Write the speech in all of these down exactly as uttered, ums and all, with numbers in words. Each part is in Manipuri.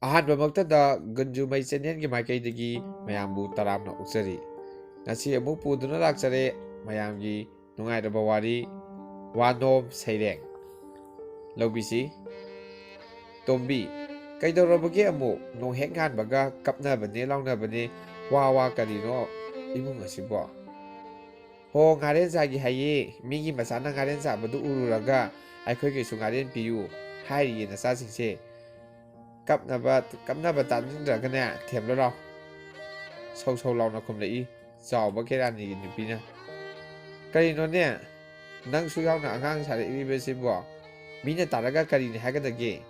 ꯑꯍꯥꯟꯕꯃꯛꯇꯗ ꯒꯨꯟꯖꯨꯃꯩ ꯆꯦꯅꯦꯜꯒꯤ ꯃꯥꯏꯀꯩꯗꯒꯤ ꯃꯌꯥꯝꯕꯨ ꯇꯔꯥꯝꯅ ꯑꯣꯛꯆꯔꯤ꯫ ꯉꯁꯤ ꯑꯃꯨꯛ ꯄꯨꯗꯨꯅ ꯂꯥꯛꯆꯔꯦ ꯃꯌꯥꯝꯒꯤ ꯅꯨꯡꯉꯥꯏꯔꯕ ꯋꯥꯔꯤ, ꯋꯥꯅꯣꯝ ꯁꯩꯔꯦꯡ꯫ ꯂꯧꯕꯤꯁꯤ꯫ ꯇꯣꯝꯕꯤ, ꯀꯩꯗꯧꯔꯕꯒꯦ ꯑꯃꯨꯛ? ꯅꯣꯡ ꯍꯦꯛ ꯉꯥꯟꯕꯒ ꯀꯞꯅꯕꯅꯦ ꯂꯥꯎꯅꯕꯅꯦ, ꯋꯥ ꯋꯥ ꯀꯔꯤꯅꯣ ꯏꯃꯨꯡ ꯑꯁꯤꯕꯣ? ꯍꯣ, ꯉꯥꯔꯦꯟ ꯆꯥꯒꯦ ꯍꯥꯏꯌꯦ꯫ ꯃꯤꯒꯤ ꯃꯆꯥꯅ ꯉꯥꯔꯦꯟ ꯆꯥꯕꯗꯨ ꯎꯔꯨꯔꯒ ꯑꯩꯈꯣꯏꯒꯤꯁꯨ ꯉꯥꯔꯦꯟ ꯄꯤꯌꯨ ꯍꯥꯏꯔꯤꯌꯦ ꯅꯆꯥꯁꯤꯡꯁꯦ꯫ ꯀꯞꯅꯕ, ꯀꯞꯅꯕ ꯇꯥꯅꯤꯡꯗ꯭ꯔꯒꯅꯦ, ꯊꯦꯝꯂꯨ ꯂꯥꯎ꯫ ꯁꯧ ꯁꯧ ꯂꯥꯎꯅ ꯈꯨꯝꯂꯛꯏ ꯆꯥꯎꯕ ꯀꯦꯔꯥꯅꯤꯒꯤ ꯅꯨꯄꯤꯅ꯫ ꯀꯔꯤꯅꯣꯅꯦ, ꯅꯪꯁꯨ ꯌꯥꯎꯅ ꯑꯉꯥꯡ ꯁꯥꯔꯛꯂꯤꯕꯁꯤꯕꯣ? ꯃꯤꯅ ꯇꯥꯔꯒ ꯀꯔꯤꯅꯤ ꯍꯥꯏꯒꯗꯒꯦ?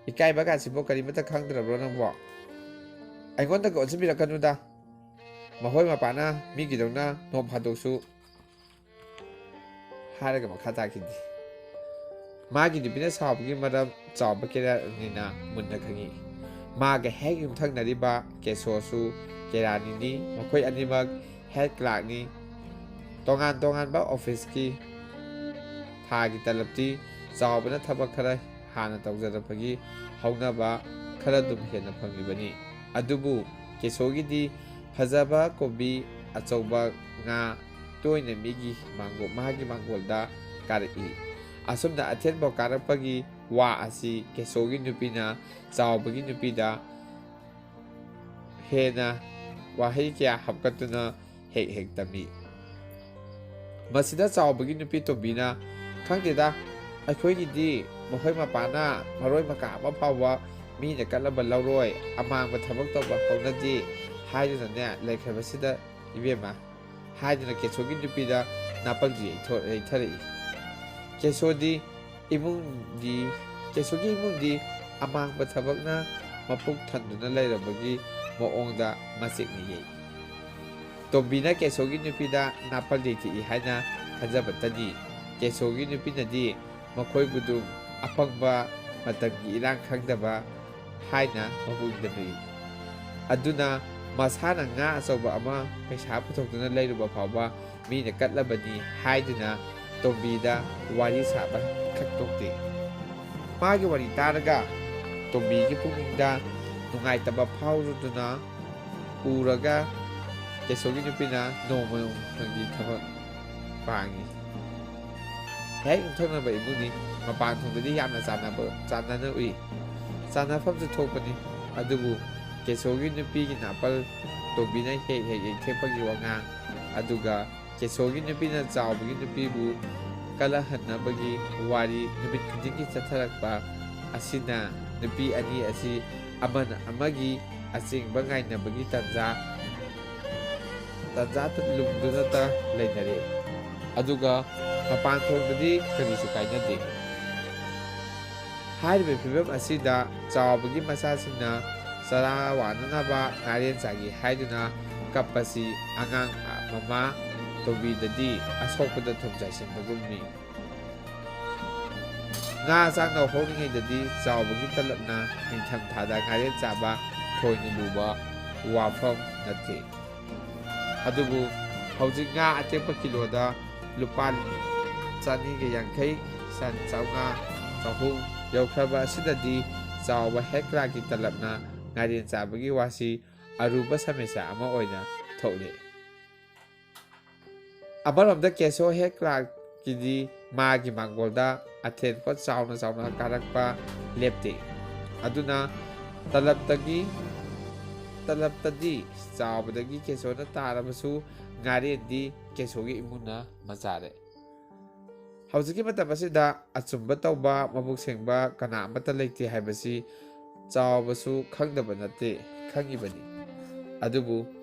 ꯏꯀꯥꯏꯕ ꯀꯥꯁꯤꯕꯨ ꯀꯔꯤꯃꯠꯇ ꯈꯪꯗ꯭ꯔꯕ꯭ꯔꯣ ꯅꯪꯕꯣ? ꯑꯩꯉꯣꯟꯗꯒ ꯑꯣꯟꯁꯤꯟꯕꯤꯔꯛꯀꯅꯨꯗ꯫ ꯃꯈꯣꯏ ꯃꯄꯥꯅ ꯃꯤꯒꯤꯗꯧꯅ ꯅꯣꯡ ꯐꯥꯗꯣꯛꯁꯨ ꯍꯥꯏꯔꯒ ꯃꯈꯥ ꯇꯥꯈꯤꯗꯦ꯫ ꯃꯥꯒꯤ ꯅꯨꯄꯤꯅ ꯁꯥꯎꯕꯒꯤ ꯃꯔꯝ ꯆꯥꯎꯕ ꯀꯦꯔꯥꯅꯤꯅ ꯃꯨꯟꯅ ꯈꯪꯉꯤ꯫ ꯃꯥꯒ ꯍꯦꯛ ꯌꯨꯝꯊꯪꯅꯔꯤꯕ ꯀꯦꯁꯣꯁꯨ ꯀꯦꯔꯥꯅꯤꯅꯤ꯫ ꯃꯈꯣꯏ ꯑꯅꯤꯃꯛ ꯍꯦꯗ ꯀ꯭ꯂꯥꯔꯛꯅꯤ꯫ ꯇꯣꯉꯥꯟ ꯇꯣꯉꯥꯟꯕ ꯑꯣꯐꯤꯁꯀꯤ ꯊꯥꯒꯤ ꯇꯂꯕꯇꯤ ꯆꯥꯎꯕꯅ ꯊꯕꯛ ꯈꯔ ꯍꯥꯟꯅ ꯇꯧꯖꯔꯛꯄꯒꯤ ꯍꯧꯅꯕ ꯈꯔ ꯑꯗꯨꯝ ꯍꯦꯟꯅ ꯐꯪꯂꯤꯕꯅꯤ꯫ ꯑꯗꯨꯕꯨ ꯀꯦꯁꯣꯒꯤꯗꯤ ꯐꯖꯕ ꯀꯣꯕꯤ ꯑꯆꯧꯕ ꯉꯥ ꯇꯣꯏꯅ ꯃꯤꯒꯤ ꯃꯥꯡꯒꯣ-, ꯃꯥꯒꯤ ꯃꯥꯡꯒꯣꯜꯗ ꯀꯥꯔꯛꯏ꯫ ꯑꯁꯨꯝꯅ ꯑꯊꯦꯟꯕ ꯀꯥꯔꯛꯄꯒꯤ ꯋꯥ ꯑꯁꯤ ꯀꯦꯁꯣꯒꯤ ꯅꯨꯄꯤꯅ ꯆꯥꯎꯕꯒꯤ ꯅꯨꯄꯤꯗ ꯍꯦꯟꯅ ꯋꯥꯍꯩ ꯀꯌꯥ ꯍꯥꯞꯀꯠꯇꯨꯅ ꯍꯦꯛ ꯍꯦꯛ ꯇꯝꯃꯤ꯫ ꯃꯁꯤꯗ ꯆꯥꯎꯕꯒꯤ ꯅꯨꯄꯤ ꯇꯣꯝꯕꯤꯅ, "ꯈꯪꯗꯦꯗ, ꯑꯩꯈꯣꯏꯒꯤꯗꯤ ꯃꯈꯣꯏ ꯃꯄꯥꯅ ꯃꯔꯣꯏ ꯃꯀꯥ ꯑꯃ ꯐꯥꯎꯕ ꯃꯤꯅ ꯀꯠꯂꯕ ꯂꯧꯔꯣꯏ, ꯑꯃꯥꯡꯕ ꯊꯕꯛ ꯇꯧꯕ ꯍꯧꯅꯗꯦ" ꯍꯥꯏꯗꯨꯅꯅꯦ ꯂꯩꯈ꯭ꯔꯕꯁꯤꯗ ꯏꯕꯦꯝꯃ꯫ ꯍꯥꯏꯗꯨꯅ ꯀꯦꯁꯣꯒꯤ ꯅꯨꯄꯤꯗ ꯅꯥꯄꯜꯗꯤ ꯌꯩꯊꯣ-, ꯌꯩꯊꯔꯛꯏ꯫ ꯀꯦꯁꯣꯗꯤ ꯏꯃꯨꯡꯗꯤ, ꯀꯦꯁꯣꯒꯤ ꯏꯃꯨꯡꯗꯤ ꯑꯃꯥꯡꯕ ꯊꯕꯛꯅ ꯃꯄꯨꯛ ꯊꯟꯗꯨꯅ ꯂꯩꯔꯕꯒꯤ ꯃꯑꯣꯡꯗ ꯃꯆꯦꯛꯅ ꯌꯩ꯫ ꯇꯣꯝꯕꯤꯅ ꯀꯦꯁꯣꯒꯤ ꯅꯨꯄꯤꯗ ꯅꯥꯄꯜ ꯌꯩꯊꯦꯛꯏ ꯍꯥꯏꯅ ꯈꯟꯖꯕꯇꯅꯤ꯫ ꯀꯦꯁꯣꯒꯤ ꯅꯨꯄꯤꯅꯗꯤ ꯃꯈꯣꯏꯕꯨꯗꯨ ꯑꯄꯪꯕ, ꯃꯇꯝꯒꯤ ꯏꯔꯥꯡ ꯈꯪꯗꯕ ꯍꯥꯏꯅ ꯃꯕꯨꯛꯅꯤꯡꯗ ꯅꯣꯛꯏ꯫ ꯑꯗꯨꯅ ꯃꯁꯥꯅ ꯉꯥ ꯑꯆꯧꯕ ꯑꯃ ꯄꯩꯁꯥ ꯄꯨꯊꯣꯛꯇꯨꯅ ꯂꯩꯔꯨꯕ ꯐꯥꯎꯕ ꯃꯤꯅ ꯀꯠꯂꯕꯅꯤ ꯍꯥꯏꯗꯨꯅ ꯇꯣꯝꯕꯤꯗ ꯋꯥꯔꯤ ꯁꯥꯕ ꯈꯛ ꯇꯣꯛꯇꯦ꯫ ꯃꯥꯒꯤ ꯋꯥꯔꯤ ꯇꯥꯔꯒ ꯇꯣꯝꯕꯤꯒꯤ ꯄꯨꯛꯅꯤꯡꯗ ꯅꯨꯡꯉꯥꯏꯇꯕ ꯐꯥꯎꯔꯗꯨꯅ ꯎꯔꯒ ꯀꯦꯁꯣꯒꯤ ꯅꯨꯄꯤꯅ ꯅꯣꯡꯃ ꯅꯣꯡꯃꯒꯤ ꯊꯕꯛ ꯄꯥꯡꯉꯤ꯫ ꯍꯦꯛ ꯌꯨꯝꯊꯪꯅꯕ ꯏꯃꯨꯡꯅꯤ꯫ ꯃꯄꯥꯟ ꯊꯣꯡꯗꯗꯤ ꯌꯥꯝꯅ ꯆꯥꯟꯅꯕ, ꯆꯥꯟꯅꯅ ꯎꯏ꯫ ꯆꯥꯟꯅꯐꯝꯁꯨ ꯊꯣꯛꯄꯅꯤ꯫ ꯑꯗꯨꯕꯨ ꯀꯦꯁꯣꯒꯤ ꯅꯨꯄꯤꯒꯤ ꯅꯥꯄꯜ ꯇꯣꯝꯕꯤꯅ ꯍꯦꯛ ꯍꯦꯛ ꯌꯦꯡꯊꯦꯛꯄꯒꯤ ꯋꯥꯉꯥꯡ, ꯑꯗꯨꯒ ꯀꯦꯁꯣꯒꯤ ꯅꯨꯄꯤꯅ ꯆꯥꯎꯕꯒꯤ ꯅꯨꯄꯤꯕꯨ ꯀꯂꯍꯟꯅꯕꯒꯤ ꯋꯥꯔꯤ ꯅꯨꯃꯤꯠ ꯈꯨꯗꯤꯡꯒꯤ ꯆꯠꯊꯔꯛꯄ ꯑꯁꯤꯅ ꯅꯨꯄꯤ ꯑꯅꯤ ꯑꯁꯤ ꯑꯃꯅ ꯑꯃꯒꯤ ꯑꯆꯦꯡꯕ ꯉꯥꯏꯅꯕꯒꯤ ꯇꯟꯖꯥ, ꯇꯟꯖꯥ ꯂꯨꯝꯗꯨꯅꯇ ꯂꯩꯅꯔꯦ꯫ ꯑꯗꯨꯒ ꯃꯄꯥꯟ ꯊꯣꯡꯗꯗꯤ ꯀꯔꯤꯁꯨ ꯀꯥꯏꯅꯗꯦ꯫ ꯍꯥꯏꯔꯤꯕ ꯐꯤꯕꯝ ꯑꯁꯤꯗ ꯆꯥꯎꯕꯒꯤ ꯃꯆꯥꯁꯤꯡꯅ ꯆꯔꯥ ꯋꯥꯅꯅꯕ ꯉꯥꯔꯦꯟ ꯆꯥꯒꯦ ꯍꯥꯏꯗꯨꯅ ꯀꯞꯄꯁꯤ ꯑꯉꯥꯡ ꯃꯃꯥ ꯇꯣꯝꯕꯤꯗꯗꯤ ꯑꯁꯣꯛꯄꯗ ꯊꯨꯝ ꯆꯥꯏꯁꯤꯟꯕꯒꯨꯝꯅꯤ꯫ ꯉꯥ ꯆꯥꯛꯅ ꯍꯧꯔꯤꯉꯩꯗꯗꯤ ꯆꯥꯎꯕꯒꯤ ꯇꯂꯞꯅ ꯅꯤꯡꯊꯝꯊꯥꯗ ꯉꯥꯔꯦꯟ ꯆꯥꯕ ꯊꯣꯏꯅ ꯂꯨꯕ ꯋꯥꯐꯝ ꯅꯠꯇꯦ꯫ ꯑꯗꯨꯕꯨ ꯍꯧꯖꯤꯛ ꯉꯥ ꯑꯇꯦꯛꯄ ꯀꯤꯂꯣꯗ ꯂꯨꯄꯥ ꯆꯅꯤꯒ ꯌꯥꯡꯈꯩ, ꯁꯟ ꯆꯥꯝꯃꯉꯥ, ꯆꯍꯨꯝ ꯌꯧꯈ꯭ꯔꯕ ꯑꯁꯤꯗꯗꯤ ꯆꯥꯎꯕ ꯍꯦꯗ ꯀ꯭ꯂꯥꯔꯛꯀꯤ ꯇꯂꯞꯅ ꯉꯥꯔꯦꯟ ꯆꯥꯕꯒꯤ ꯋꯥꯁꯤ ꯑꯔꯨꯕ ꯁꯃꯁ꯭ꯌꯥ ꯑꯃ ꯑꯣꯏꯅ ꯊꯣꯛꯂꯤ꯫ ꯑꯃꯔꯣꯝꯗ ꯀꯦꯁꯣ ꯍꯦꯗ ꯀ꯭ꯂꯥꯔꯛꯀꯤꯗꯤ ꯃꯥꯒꯤ ꯃꯥꯡꯒꯣꯜꯗ ꯑꯊꯦꯟ ꯄꯣꯠ ꯆꯥꯎꯅ ꯆꯥꯎꯅ ꯀꯥꯔꯛꯄ ꯂꯦꯞꯇꯦ꯫ ꯑꯗꯨꯅ ꯇꯂꯞꯇꯒꯤ, ꯇꯂꯞꯇꯗꯤ ꯆꯥꯎꯕꯗꯒꯤ ꯀꯦꯁꯣꯅ ꯇꯥꯔꯕꯁꯨ ꯉꯥꯔꯦꯟꯗꯤ ꯀꯦꯁꯣꯒꯤ ꯏꯃꯨꯡꯅ ꯃꯆꯥꯔꯦ꯫ ꯍꯧꯖꯤꯛꯀꯤ ꯃꯇꯝ ꯑꯁꯤꯗ ꯑꯆꯨꯝꯕ ꯇꯧꯕ, ꯃꯕꯨꯛ ꯁꯦꯡꯕ ꯀꯅꯥ ꯑꯃꯠꯇ ꯂꯩꯇꯦ ꯍꯥꯏꯕꯁꯤ ꯆꯥꯎꯕꯁꯨ ꯈꯪꯗꯕ ꯅꯠꯇꯦ, ꯈꯪꯉꯤꯕꯅꯤ꯫ ꯑꯗꯨꯕꯨ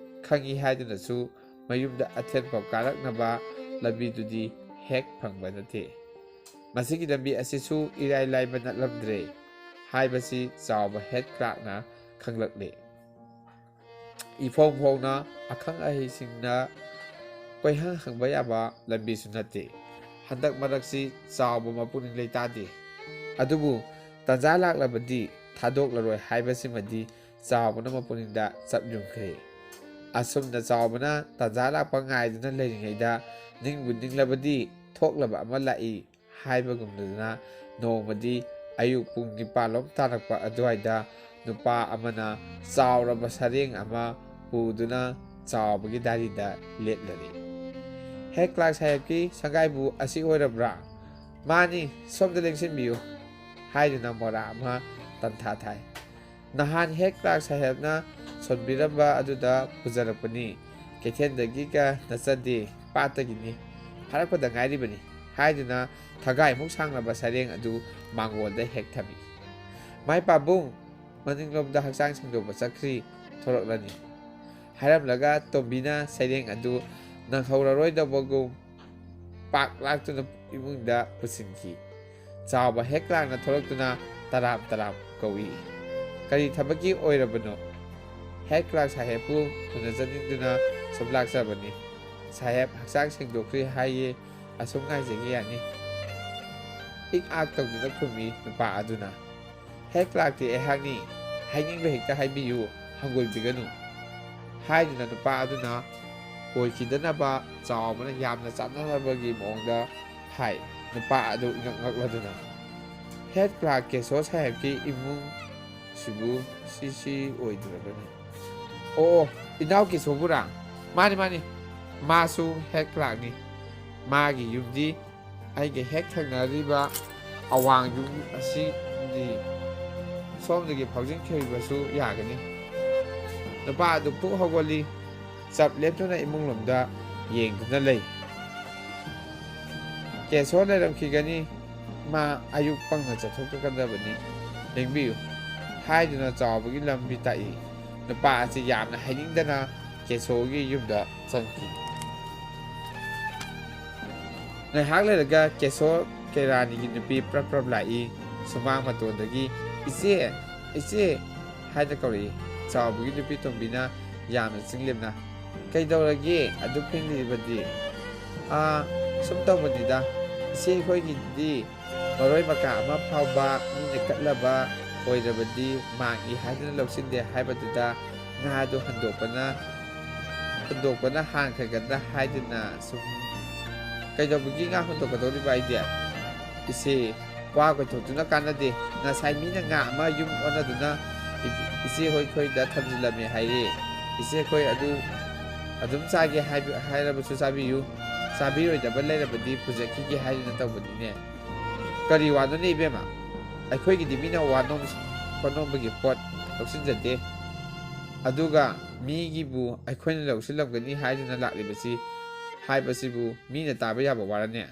ꯈꯪꯉꯤ ꯍꯥꯏꯗꯨꯅꯁꯨ ꯃꯌꯨꯝꯗ ꯑꯊꯦꯟ ꯄꯣꯠ ꯀꯥꯔꯛꯅꯕ ꯂꯝꯕꯤꯗꯨꯗꯤ ꯍꯦꯛ ꯐꯪꯕ ꯅꯠꯇꯦ꯫ ꯃꯁꯤꯒꯤ ꯂꯝꯕꯤ ꯑꯁꯤꯁꯨ ꯏꯔꯥꯏ ꯂꯥꯏꯕ ꯅꯠꯂꯝꯗ꯭ꯔꯦ ꯍꯥꯏꯕꯁꯤ ꯆꯥꯎꯕ ꯍꯦꯗ ꯀ꯭ꯂꯥꯔꯛꯅ ꯈꯪꯂꯛꯂꯦ꯫ ꯏꯐꯣꯡ ꯐꯣꯡꯅ ꯑꯈꯪ ꯑꯍꯩꯁꯤꯡꯅ ꯀꯣꯏꯍꯪ ꯍꯪꯕ ꯌꯥꯕ ꯂꯝꯕꯤꯁꯨ ꯅꯠꯇꯦ꯫ ꯍꯟꯗꯛ ꯃꯔꯛꯁꯤ ꯆꯥꯎꯕ ꯃꯄꯨꯛꯅꯤꯡ ꯂꯩꯇꯥꯗꯦ꯫ ꯑꯗꯨꯕꯨ ꯇꯟꯖꯥ ꯂꯥꯛꯂꯕꯗꯤ ꯊꯥꯗꯣꯛꯂꯔꯣꯏ ꯍꯥꯏꯕꯁꯤꯃꯗꯤ ꯆꯥꯎꯕꯅ ꯃꯄꯨꯛꯅꯤꯡꯗ ꯆꯞ ꯌꯨꯡꯈ꯭ꯔꯦ꯫ ꯑꯁꯨꯝꯅ ꯆꯥꯎꯕꯅ ꯇꯟꯖꯥ ꯂꯥꯛꯄ ꯉꯥꯏꯗꯨꯅ ꯂꯩꯔꯤꯉꯩꯗ ꯅꯤꯡꯕꯨ ꯅꯤꯡꯂꯕꯗꯤ ꯊꯣꯛꯂꯕ ꯑꯃ ꯂꯥꯛꯏ ꯍꯥꯏꯕꯒꯨꯝꯗꯅ ꯅꯣꯡꯃꯗꯤ ꯑꯌꯨꯛ ꯄꯨꯡ ꯅꯤꯄꯥꯜ ꯂꯣꯝ ꯇꯥꯔꯛꯄ ꯑꯗꯨꯋꯥꯏꯗ ꯅꯨꯄꯥ ꯑꯃꯅ ꯆꯥꯎꯔꯕ ꯁꯔꯦꯡ ꯑꯃ ꯄꯨꯗꯨꯅ ꯆꯥꯎꯕꯒꯤ ꯗꯥꯔꯤꯗ ꯂꯦꯠꯂꯔꯦ꯫ "ꯍꯦꯗ ꯀ꯭ꯂꯥꯔꯛ ꯁꯥꯍꯦꯕꯀꯤ ꯁꯪꯒꯥꯏꯕꯨ ꯑꯁꯤ ꯑꯣꯏꯔꯕ꯭ꯔꯥ?" "ꯃꯥꯅꯤ, ꯁꯣꯝꯗ ꯂꯦꯡꯁꯤꯟꯕꯤꯌꯨ" ꯍꯥꯏꯗꯨꯅ ꯃꯣꯔꯥ ꯑꯃ ꯇꯟꯊꯥ ꯊꯥꯏ꯫ "ꯅꯍꯥꯟ ꯍꯦꯗ ꯀ꯭ꯂꯥꯔꯛ ꯁꯥꯍꯦꯕꯅ ꯁꯣꯟꯕꯤꯔꯝꯕ ꯑꯗꯨꯗ ꯄꯨꯖꯔꯛꯄꯅꯤ꯫ ꯀꯩꯊꯦꯜꯗꯒꯤꯒ ꯅꯠꯆꯗꯦ, ꯄꯥꯠꯇꯒꯤꯅꯤ꯫ ꯐꯥꯔꯛꯄꯗ ꯉꯥꯏꯔꯤꯕꯅꯤ" ꯍꯥꯏꯗꯨꯅ ꯊꯒꯥꯏꯃꯨꯛ ꯁꯥꯡꯂꯕ ꯁꯔꯦꯡ ꯑꯗꯨ ꯃꯥꯡꯒꯣꯜꯗ ꯍꯦꯛ ꯊꯝꯃꯤ꯫ "ꯃꯥꯏ ꯄꯥꯕꯨꯡ, ꯃꯅꯤꯡꯂꯣꯝꯗ ꯍꯛꯆꯥꯡ ꯁꯦꯡꯗꯣꯛꯄ ꯆꯠꯈ꯭ꯔꯤ, ꯊꯣꯔꯛꯂꯅꯤ" ꯍꯥꯏꯔꯝꯂꯒ ꯇꯣꯝꯕꯤꯅ ꯁꯩꯔꯦꯡ ꯑꯗꯨ ꯅꯪꯍꯧꯔꯔꯣꯏꯗꯧꯕꯒꯨꯝ ꯄꯥꯛ ꯂꯥꯛꯇꯨꯅ ꯏꯃꯨꯡꯗ ꯄꯨꯁꯤꯟꯈꯤ꯫ ꯆꯥꯎꯕ ꯍꯦꯗ ꯀ꯭ꯂꯥꯔꯛꯅ ꯊꯣꯔꯛꯇꯨꯅ ꯇꯔꯥꯝ ꯇꯔꯥꯝ ꯀꯧꯏ꯫ "ꯀꯔꯤ ꯊꯕꯛꯀꯤ ꯑꯣꯏꯔꯕꯅꯣ?" "ꯍꯦꯗ ꯀ꯭ꯂꯥꯔꯛ ꯁꯥꯍꯦꯕꯄꯨ ꯎꯅꯖꯅꯤꯡꯗꯨꯅ ꯁꯨꯝ ꯂꯥꯛꯆꯕꯅꯤ꯫ ꯁꯥꯍꯦꯕ ꯍꯛꯆꯥꯡ ꯁꯦꯡꯗꯣꯛꯈ꯭ꯔꯦ ꯍꯥꯏꯌꯦ, ꯑꯁꯨꯝ ꯉꯥꯏꯖꯒꯦ ꯌꯥꯅꯤ" ꯏꯛ ꯑꯥꯛ ꯇꯧꯗꯨꯅ ꯈꯨꯝꯃꯤ ꯅꯨꯄꯥ ꯑꯗꯨꯅ꯫ "ꯍꯦꯗ ꯀ꯭ꯂꯥꯔꯛꯇꯤ ꯑꯩꯍꯥꯛꯅꯤ, ꯍꯥꯏꯅꯤꯡꯕ ꯍꯦꯛꯇ ꯍꯥꯏꯕꯤꯌꯨ, ꯍꯪꯒꯣꯏꯕꯤꯒꯅꯨ" ꯍꯥꯏꯗꯨꯅ ꯅꯨꯄꯥ ꯑꯗꯨꯅ ꯑꯣꯏꯈꯤꯗꯅꯕ ꯆꯥꯎꯕꯅ ꯌꯥꯝꯅ ꯆꯥꯟꯅꯔꯕꯒꯤ ꯃꯑꯣꯡꯗ ꯍꯥꯏ꯫ ꯅꯨꯄꯥ ꯑꯗꯨ ꯏꯉꯛ ꯉꯛꯂꯗꯨꯅ, "ꯍꯦꯗ ꯀ꯭ꯂꯥꯔꯛ ꯀꯦꯁꯣ ꯁꯥꯍꯦꯕꯀꯤ ꯏꯃꯨꯡꯁꯤꯕꯨ ꯁꯤꯁꯤ ꯑꯣꯏꯗ꯭ꯔꯕꯅꯤ?" "ꯑꯣ, ꯑꯣ, ꯏꯅꯥꯎ ꯀꯦꯁꯣꯕꯨꯔꯥ? ꯃꯥꯅꯤ, ꯃꯥꯅꯤ, ꯃꯥꯁꯨ ꯍꯦꯗ ꯀ꯭ꯂꯥꯔꯛꯅꯤ꯫ ꯃꯥꯒꯤ ꯌꯨꯝꯗꯤ ꯑꯩꯒ ꯍꯦꯛ ꯊꯪꯅꯔꯤꯕ ꯑꯋꯥꯡ ꯌꯨꯝ ꯑꯁꯤꯅꯤ꯫ ꯁꯣꯝꯗꯒꯤ ꯐꯥꯎꯖꯤꯟꯈꯤꯕꯁꯨ ꯌꯥꯒꯅꯤ"꯫ ꯅꯨꯄꯥ ꯑꯗꯨ ꯐꯨꯛ ꯍꯧꯒꯠꯂꯤ꯫ ꯆꯞ ꯂꯦꯞꯇꯨꯅ ꯏꯃꯨꯡ ꯂꯣꯝꯗ ꯌꯦꯡꯗꯨꯅ ꯂꯩ꯫ "ꯀꯦꯁꯣ ꯂꯩꯔꯝꯈꯤꯒꯅꯤ, ꯃꯥ ꯑꯌꯨꯛ ꯄꯪꯅ ꯆꯠꯊꯣꯛꯀꯗꯕꯅꯤ, ꯂꯦꯡꯕꯤꯌꯨ" ꯍꯥꯏꯗꯨꯅ ꯆꯥꯎꯕꯒꯤ ꯂꯝꯕꯤ ꯇꯥꯛꯏ꯫ ꯅꯨꯄꯥ ꯑꯁꯤ ꯌꯥꯝꯅ ꯍꯥꯏꯅꯤꯡꯗꯅ ꯀꯦꯁꯣꯒꯤ ꯌꯨꯝꯗ ꯆꯪꯈꯤ꯫ ꯉꯥꯏꯍꯥꯛ ꯂꯩꯔꯒ ꯀꯦꯁꯣ ꯀꯦꯔꯥꯅꯤꯒꯤ ꯅꯨꯄꯤ ꯄ꯭ꯔꯞ ꯄ꯭ꯔꯞ ꯂꯥꯛꯏ꯫ ꯁꯨꯃꯥꯡ ꯃꯇꯣꯟꯗꯒꯤ, "ꯏꯆꯦ, ꯏꯆꯦ" ꯍꯥꯏꯅ ꯀꯧꯔꯛꯏ꯫ ꯆꯥꯎꯕꯒꯤ ꯅꯨꯄꯤ ꯇꯣꯝꯕꯤꯅ ꯌꯥꯝꯅ ꯆꯤꯡꯂꯦꯝꯅ, "ꯀꯩꯗꯧꯔꯒꯦ ꯑꯗꯨꯛ ꯐꯤꯡꯂꯤꯕꯗꯤ?" "ꯑꯥ, ꯁꯨꯝ ꯇꯧꯕꯅꯤꯗ, ꯏꯆꯦ ꯑꯩꯈꯣꯏꯒꯤꯗꯤ ꯃꯔꯣꯏ ꯃꯀꯥ ꯑꯃ ꯐꯥꯎꯕ ꯃꯤꯅ ꯀꯠꯂꯕ ꯑꯣꯏꯔꯕꯗꯤ ꯃꯥꯡꯏ ꯍꯥꯏꯗꯨꯅ ꯂꯧꯁꯤꯟꯗꯦ ꯍꯥꯏꯕꯗꯨꯗ ꯉꯥꯗꯨ ꯍꯟꯗꯣꯛꯄꯅ, ꯍꯟꯗꯣꯛꯄꯅ ꯍꯥꯟꯈ꯭ꯔꯒꯗ꯭ꯔꯥ ꯍꯥꯏꯗꯨꯅ ꯁꯨꯝ"꯫ "ꯀꯩꯗꯧꯕꯒꯤ ꯉꯥ ꯍꯟꯗꯣꯛꯀꯗꯧꯔꯤꯕ ꯑꯩꯗꯤ?" "ꯏꯆꯦ, ꯋꯥ ꯀꯣꯏꯊꯣꯛꯇꯨꯅ ꯀꯥꯟꯅꯗꯦ꯫ ꯉꯁꯥꯏ ꯃꯤꯅ ꯉꯥ ꯑꯃ ꯌꯨꯝ ꯑꯣꯟꯅꯗꯨꯅ ꯏ-, ꯏꯆꯦ ꯍꯣꯏ ꯈꯣꯏꯗ ꯊꯝꯖꯤꯜꯂꯝꯃꯦ ꯍꯥꯏꯔꯦ꯫ ꯏꯆꯦ ꯈꯣꯏ ꯑꯗꯨ ꯑꯗꯨꯝ ꯆꯥꯒꯦ ꯍꯥꯏꯕ-, ꯍꯥꯏꯔꯕꯁꯨ ꯆꯥꯕꯤꯌꯨ, ꯆꯥꯕꯤꯔꯣꯏꯗꯕ ꯂꯩꯔꯕꯗꯤ ꯄꯨꯖꯈꯤꯒꯦ ꯍꯥꯏꯗꯨꯅ ꯇꯧꯕꯅꯤꯅꯦ꯫ ꯀꯔꯤ ꯋꯥꯅꯣꯅꯦ ꯏꯕꯦꯝꯃ? ꯑꯩꯈꯣꯏꯒꯤꯗꯤ ꯃꯤꯅ ꯋꯥꯅꯣꯝ ꯈꯣꯠꯅꯣꯝꯕꯒꯤ ꯄꯣꯠ ꯂꯧꯁꯤꯟꯖꯗꯦ꯫ ꯑꯗꯨꯒ ꯃꯤꯒꯤꯕꯨ ꯑꯩꯈꯣꯏꯅ ꯂꯧꯁꯤꯜꯂꯝꯒꯅꯤ ꯍꯥꯏꯗꯨꯅ ꯂꯥꯛꯂꯤꯕꯁꯤ, ꯍꯥꯏꯕꯁꯤꯕꯨ ꯃꯤꯅ ꯇꯥꯕ ꯌꯥꯕ ꯋꯥꯔꯅꯦ?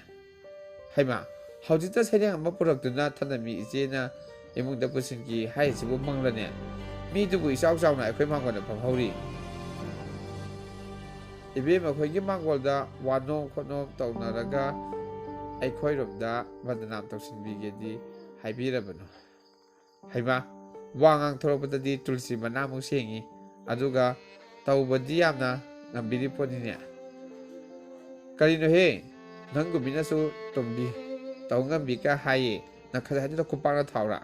ꯍꯩꯃꯥ, ꯍꯧꯖꯤꯛꯇ ꯁꯩꯔꯦꯡ ꯑꯃ ꯄꯨꯔꯛꯇꯨꯅ ꯊꯅꯝꯃꯤ ꯏꯆꯦꯅ ꯏꯃꯨꯡꯗ ꯄꯨꯁꯤꯟꯈꯤ ꯍꯥꯏꯔꯤꯁꯤꯕꯨ ꯃꯪꯂꯅꯦ? ꯃꯤꯗꯨꯕꯨ ꯏꯆꯥꯎ ꯆꯥꯎꯅ ꯑꯩꯈꯣꯏ ꯃꯥꯡꯒꯣꯟꯗ ꯐꯝꯍꯧꯔꯤ꯫ ꯏꯕꯦꯝ, ꯑꯩꯈꯣꯏꯒꯤ ꯃꯥꯡꯒꯣꯜꯗ ꯋꯥꯅꯣꯝ ꯈꯣꯠꯅꯣꯝ ꯇꯧꯅꯔꯒ ꯑꯩꯈꯣꯏꯔꯣꯝꯗ ꯕꯗꯅꯥꯝ ꯇꯧꯁꯤꯟꯕꯤꯒꯦꯗꯤ ꯍꯥꯏꯕꯤꯔꯕꯅꯣ꯫ ꯍꯩꯃꯥ, ꯋꯥ ꯉꯥꯡꯊꯣꯔꯛꯄꯗꯗꯤ ꯇꯨꯜꯁꯤ ꯃꯅꯥꯃꯨꯛ ꯁꯦꯡꯉꯤ, ꯑꯗꯨꯒ ꯇꯧꯕꯗꯤ ꯌꯥꯝꯅ ꯉꯝꯕꯤꯔꯤ ꯄꯣꯠꯅꯤꯅꯦ꯫ ꯀꯔꯤꯅꯣꯍꯦ, ꯅꯪꯒꯨꯝꯕꯤꯅꯁꯨ ꯇꯣꯝꯕꯤ ꯇꯧ ꯉꯝꯕꯤꯒ ꯍꯥꯏꯌꯦ, ꯅꯈꯠ ꯍꯥꯏꯗꯨꯅ ꯈꯨꯄꯥꯛꯅ ꯊꯥꯎꯔꯥ?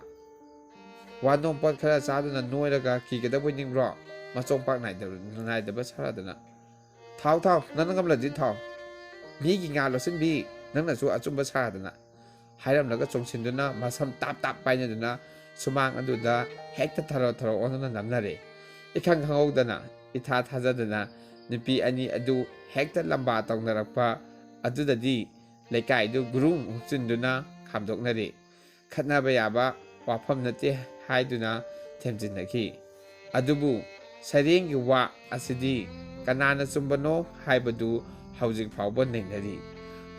ꯋꯥ ꯅꯣꯡ ꯄꯣꯠ ꯈꯔ ꯆꯥꯗꯨꯅ ꯅꯣꯏꯔꯒ ꯀꯤꯒꯗꯕ ꯑꯣꯏꯅꯤꯡꯕ꯭ꯔꯣ? ꯃꯆꯣꯡ ꯄꯥꯛ ꯅꯥꯏꯗꯕ, ꯅꯥꯏꯗꯕ ꯁꯥꯗꯅ꯫ ꯊꯥꯎ, ꯊꯥꯎ, ꯅꯪꯅ ꯉꯝꯂꯗꯤ ꯊꯥꯎ꯫ ꯃꯤꯒꯤ ꯉꯥ ꯂꯣꯠꯁꯤꯟꯕꯤ, ꯅꯪꯅꯁꯨ ꯑꯆꯨꯝꯕ ꯁꯥꯗꯅ꯫ ꯍꯥꯏꯔꯝꯂꯒ ꯆꯣꯡꯁꯤꯟꯗꯨꯅ ꯃꯁꯝ ꯇꯥꯞ ꯇꯥꯞ ꯄꯥꯏꯅꯗꯨꯅ ꯁꯨꯃꯥꯡ ꯑꯗꯨꯗ ꯍꯦꯛꯇ ꯊꯔꯣ ꯊꯔꯣ ꯑꯣꯟꯗꯨꯅ ꯅꯝꯅꯔꯦ꯫ ꯏꯈꯪ ꯈꯪꯍꯧꯗꯅ, ꯏꯊꯥ ꯊꯥꯖꯗꯅ ꯅꯨꯄꯤ ꯑꯅꯤ ꯑꯗꯨ ꯍꯦꯛꯇ ꯂꯝꯕꯥ ꯇꯧꯅꯔꯛꯄ ꯑꯗꯨꯗꯗꯤ ꯂꯩꯀꯥꯏꯗꯨ ꯒꯨꯔꯨꯡ ꯍꯨꯞꯆꯤꯟꯗꯨꯅ ꯈꯥꯝꯗꯣꯛꯅꯔꯦ꯫ ꯈꯠꯅꯕ ꯌꯥꯕ ꯋꯥꯐꯝ ꯅꯠꯇꯦ ꯍꯥꯏꯗꯨꯅ ꯊꯦꯝꯖꯤꯟꯅꯈꯤ꯫ ꯑꯗꯨꯕꯨ ꯁꯩꯔꯦꯡꯒꯤ ꯋꯥ ꯑꯁꯤꯗꯤ ꯀꯅꯥꯅ ꯆꯨꯝꯕꯅꯣ ꯍꯥꯏꯕꯗꯨ ꯍꯧꯖꯤꯛ ꯐꯥꯎꯕ ꯅꯩꯅꯔꯤ꯫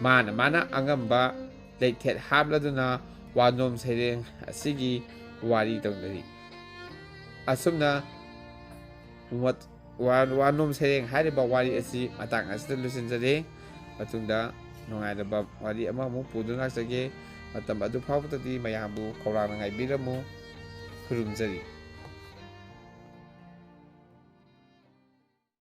ꯃꯥꯅ ꯃꯥꯅ ꯑꯉꯝꯕ ꯂꯩꯊꯦꯠ ꯍꯥꯞꯂꯗꯨꯅ ꯋꯥꯅꯣꯝ ꯁꯩꯔꯦꯡ ꯑꯁꯤꯒꯤ ꯋꯥꯔꯤ ꯇꯧꯅꯔꯤ꯫ ꯑꯁꯨꯝꯅ ꯋꯥ-, ꯋꯥ-, ꯋꯥꯅꯣꯝ ꯁꯩꯔꯦꯡ ꯍꯥꯏꯔꯤꯕ ꯋꯥꯔꯤ ꯑꯁꯤ ꯃꯇꯥꯡ ꯑꯁꯤꯗ ꯂꯣꯏꯁꯤꯟꯖꯔꯦ꯫ ꯃꯇꯨꯡꯗ ꯅꯨꯡꯉꯥꯏꯔꯕ ꯋꯥꯔꯤ ꯑꯃꯃꯨꯛ ꯄꯨꯗꯨꯅ ꯂꯥꯛꯆꯒꯦ꯫ ꯃꯇꯝ ꯑꯗꯨ ꯐꯥꯎꯕꯗꯗꯤ ꯃꯌꯥꯝꯕꯨ ꯈꯧꯔꯥꯡꯅ ꯉꯥꯏꯕꯤꯔꯝꯃꯨ꯫ ꯈꯨꯔꯨꯝꯖꯔꯤ꯫